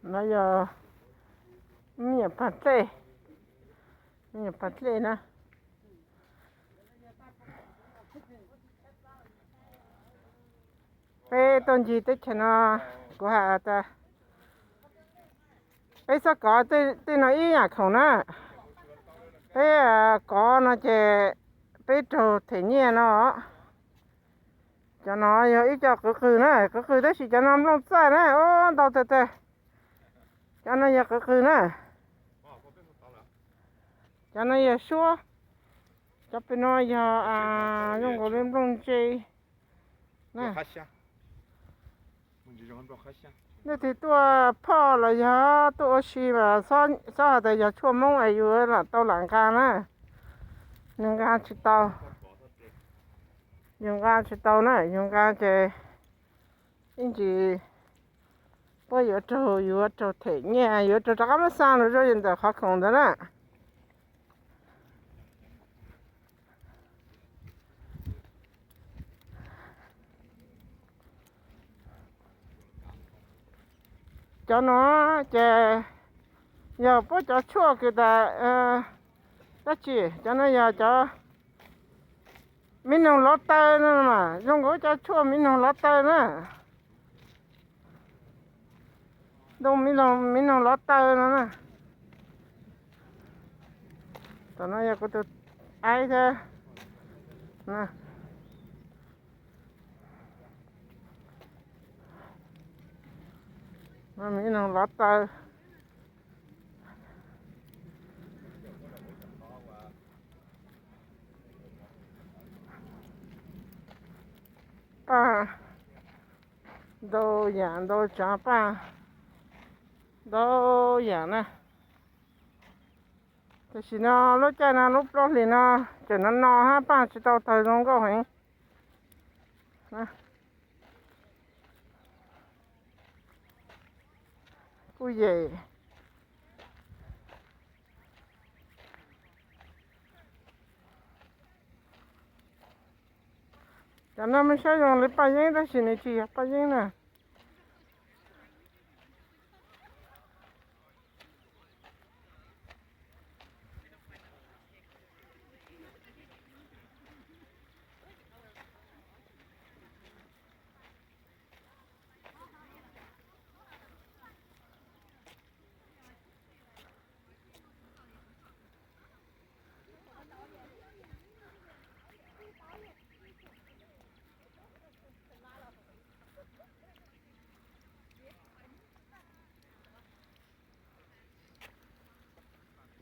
No yog me nyuam pag dlej, me nyuam pag dlej na. Peb tuaj ncig teb chaws no, kuv has tas peb txhob kov tej no ib yam khoom na. Peb kov no ces peb raug them nyiaj no. Cov no yog ib co qwv qws na, qwv qws tab sis cov no nplooj txaij na, ntau tag tag. Cov no yog qwv qws na. Cov no yog suab. Cov pem no yog zoo nkaus li nplooj ntse na. Nej twg tuaj phoj los yog tuaj ua si mas txhob hais tias yog tshuaj Hmoob es yus lam tau lam nqa na. Nws nqa tsis tau. Yus nqa tsis tau na, yus nqa ces ib ntsis puab yuav raug, yuav raug them nyiaj, yuav raug rov qab muab xa los rau ntawm qhov khoom ntawd na. Cov no ces yog puab cov tshuaj kws tas dab tsi, cov no yog cov miv noog lov taw no mas zoo nkaus cov tshuaj miv noog lov taw na. Ntoo miv noog lov taw no na. Tam no yog kuv tus aib thiab. Miv noog lov taw. Paj ntau yam ntau tsav paj ntau yam na. Tam sim no lub caij no lub plaub hlis no tseem no no hab paj tsis tau tawg zoo nkauj heev. Kuj yem. Cov no me saib zoo li paj yeeb tab sis nws tsis yog paj yeeb na.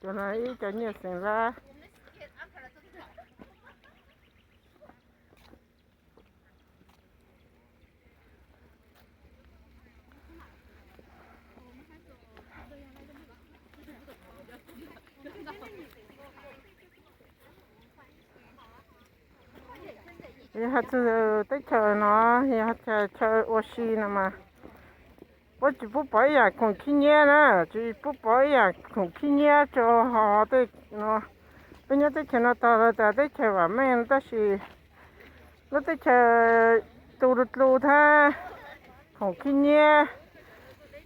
Cov no ib co nyiaj xeem lab. Yog hais txog teb chaws no, yog chaw ua si no mas puab tsis pub pov ib yam khoom khib nyiab na, tsis pub pov ib yam khoom khib nyiab rau hov tej no. Peb nyob teb chaws no tog lawv tas teb chaws vam meej tab sis lub teb chaws tu tu dlu thab khoom khib nyiab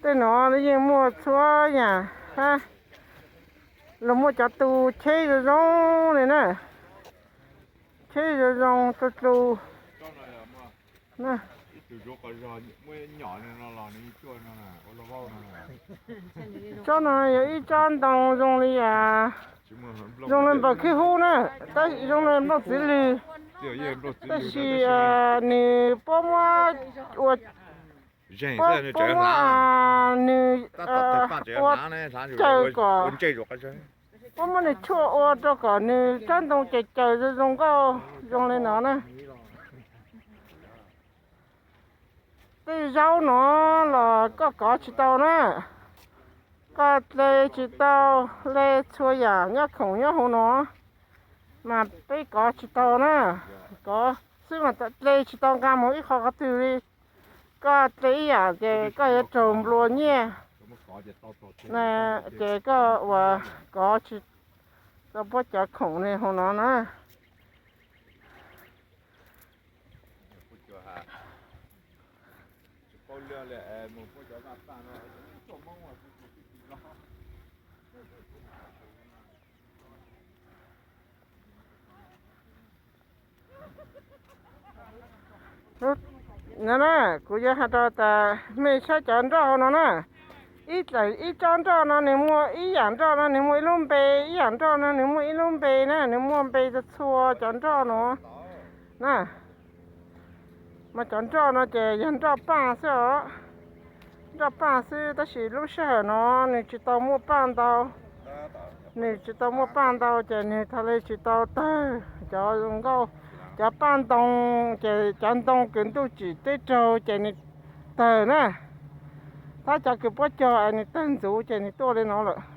tej no yeej muaj txhua yam hab. Luag muaj cov tu cheb zoo zoo li na, cheb zoo zoo tu dlu. Tsob no yog ib tsob ntoo zoo li, zoo li npawg khib hub na, tab zoo li nplooj txiv lwg, tab sis nws puab muab ua, puab muab nws ua chaw kom, puab muab nws tshuaj ua rau kom nws tsob ntoo caws caws zoo zoo nkauj zoo li no na. Tej zaub no los koj kov tsis tau na, koj hle tsis tau, hle txhua yam nyob khoom nyob hauv no mas peb kov tsis tau na. Kov xwb mas hle tsis tau nqa mus ib qho qhov twg li. Koj hle ib yam ces koj yuav raug nplua nyiaj, ces koj ua kov tsis tau puab cov khoom li hauv no na. No na, kuv yuav hais rau tas mej saib cov nroj hauv no na. Ib tsob nroj no nws muaj ib yam nroj no nws muaj ib lub npe, ib yam nroj no nws muaj ib lub npe na, nws muaj npe txhua txhua cov nroj no na. Mas cov nroj no ces yog nroj paj xwb os. Nroj paj xwb tab sis lub sij hawm no nws tsis tau muaj paj ntau. Nws tsis tau muaj paj ntau ces nws thaum li tsis tau tawg cov nkauj, cov paj ntoo, ces cov ntoo kws ntuj tsim teb raug ces nws tawg na. Tab cov kws puab cog es nws tawg ntxuv ces nws tuaj li no lawm.